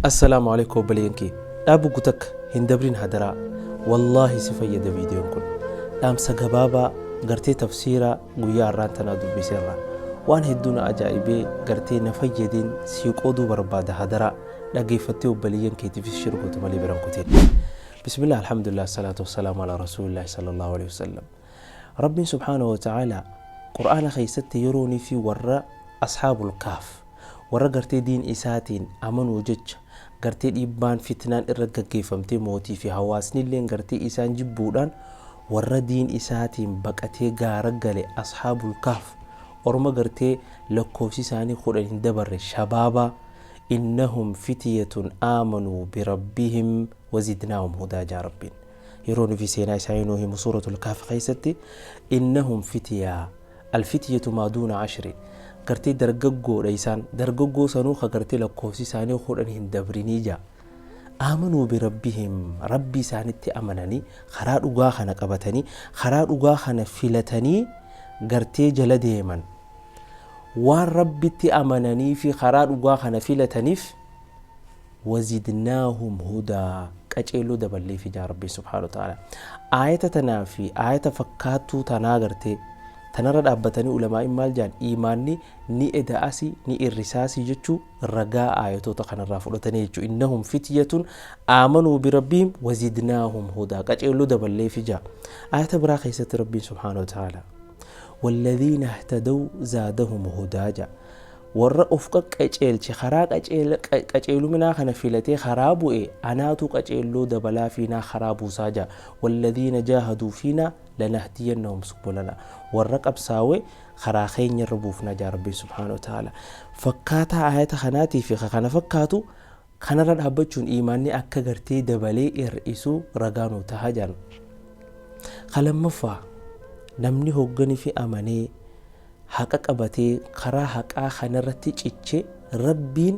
Assalaamu Aleeykum obboleeyyan kiyya dhaabu gutakka hin dabrin hadaraa wallaahi si fayyada viidiyoon kun dhaamsa gabaabaa gartee tafsiira guyyaa arraan tanaa dubbise irraa waan hedduu na ajaa'ibee gartee na fayyadeen sii qooduu barbaada hadaraa dhageeffattee obboleeyyan keetiifis shir gootu malee biran kutin. Bismillah alhamdulillah salaatu wassalaamu ala rasuulillahi sallallahu alaihi wasallam. Rabbiin subhaanahu wa ta'ala Qur'aana keessatti yeroonii fi warra ashaabul kaaf warra gartee diin isaatiin amanuu jecha gartee dhiibbaan fitnaan irra gaggeeffamtee mootii fi hawaasnilleen gartee isaan jibbuudhaan warra diin isaatiin baqatee gaara gale ashaabul kaaf orma gartee lakkoofsi isaanii 10 hin dabarre shabaabaa innahum fityatun aamanuu birabbihim wazidnaahum hudaa jaa Rabbiin yeroo nufi seenaa isaanii nuu himu suuratul kahf keessatti innahum fityaa alfityatu maa duuna ashri gartee dargaggoodha isaan dargaggoo sanuu ka gartee lakkoofsi isaanii 10 hin dabrinii jaa aamanuu birabbihim rabbii isaanitti amananii karaa dhugaa kana qabatanii karaa dhugaa kana filatanii gartee jala deeman waan rabbitti amananii fi karaa dhugaa kana filataniif wazidnaahum hudaa qaceelloo daballeefi jaa rabbiin subhaanahu wa ta'ala aayata tanaa fi aayata fakkaattuu tanaa gartee tanarra dhaabbatanii ulamaa'in maal jaan iimaanni ni eda'asi ni irrisaasi jechuu ragaa aayatoota kanarraa fudhatanii jechuu innahum fityatun aamanuu birabbihim wazidnaahum hudaa qaceelloo daballeefi jaa aayata biraa keessatti rabbiin subhaanahu wa ta'ala walladhiina ihtadaw zaadahum hudaa jaa Warra of qaqqaceelche, karaa qaceeluminaa kana filatee karaa bu'e, anaatu qaceelloo dabalaafiinaa karaa buusaa ja'a. Walladhiina jaahaduu fiinaa lanahdiyannahum subulanaa. Warra qabsaawe karaa keenya irra buufna ja'a Rabbiin subhaanahu wa ta'aala. Fakkaataa aayata kanaatii fi ka kana fakkaatu kanarra dhaabbachuun iimaanni akka gartee dabalee hir'isu ragaa nuu taha ja'an. Ka lammaffaa namni hogganifi amanee haqa qabatee karaa haqaa kanarratti ciche Rabbiin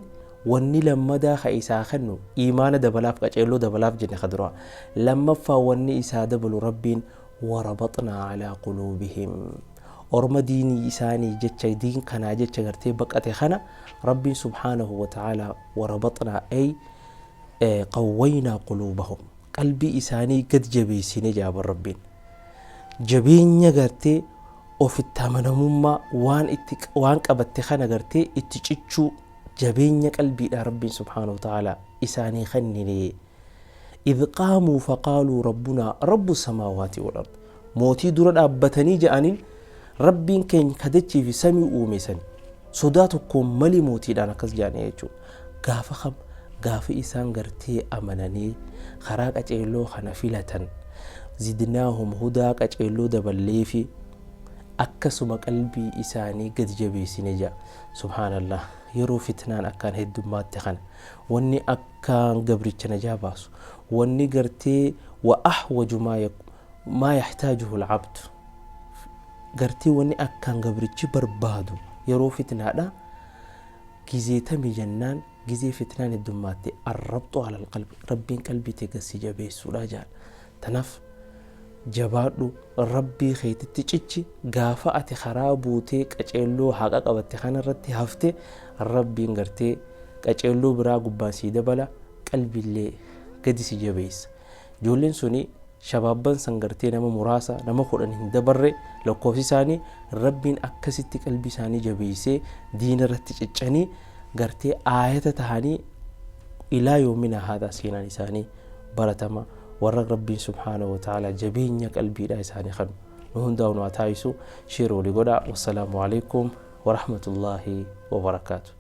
wanni lammadaa ka isaa kennu iimaana dabalaaf qaceelloo dabalaaf jenne ka duraa lammaffaa wanni isaa dabalu Rabbiin warabaxnaa alaa quluubihim orma diinii isaanii jecha diin kanaa jecha gartee baqate kana Rabbiin subhaanahu wa ta'aalaa warabaxnaa ay qawwaynaa quluubahum qalbii isaanii gad jabeessine jaaban Rabbiin jabeenya gartee ofitti amanamummaa waan itti waan qabatte kana gartee itti cichuu jabeenya qalbiidha Rabbiin subhaanahu wa ta'aalaa isaanii kennine. Idh qaamuu faqaaluu rabbunaa rabbu samaawaati wal ard. Mootii dura dhaabbatanii ja'aniin Rabbiin keenya ka dachii fi samii uume sani. Sodaa tokkoon malee mootiidhaan akkas ja'anii jechuudha. Gaafa kam gaafa isaan gartee amananii karaa qaceelloo kana filatan zidnaahum hudaa qaceelloo daballeefi akkasuma qalbii isaanii gad jabeessine ja'a. Subhaanallah yeroo fitnaan akkaan heddummaatte kana wanni akkaan gabricha najaa baasu wanni gartee wa ahwaju maa yahtaajuhu al-abdu gartee wanni akkaan gabrichi barbaadu yeroo fitnaadha gizee tami jennaan gizee fitnaan heddummaatte arrabxu alal qalbi rabbiin qalbii tee gad si jabeessuudha jaal tanaaf jabaadhu rabbii keetitti cichi gaafa ati karaa buutee qaceelloo haqa qabatte kanarratti hafte rabbiin gartee qaceelloo biraa gubbaan sii dabala qalbiillee gadi si jabeessa ijoolleen suni shabaabban san gartee nama muraasa nama 10 hin dabarre lakkoofsi isaanii rabbiin akkasitti qalbii isaanii jabeessee diina irratti ciccanii gartee aayata tahanii ilaa yoomina haadha seenaan isaanii baratama warra rabbiin subhaanahu wa ta'ala jabeenya qalbiidhaa isaanii kanu nu hundaa'u nu haa taasisu sheer walii godhaa wassalaamu alaikum warahmatullaahi wabarakaatu.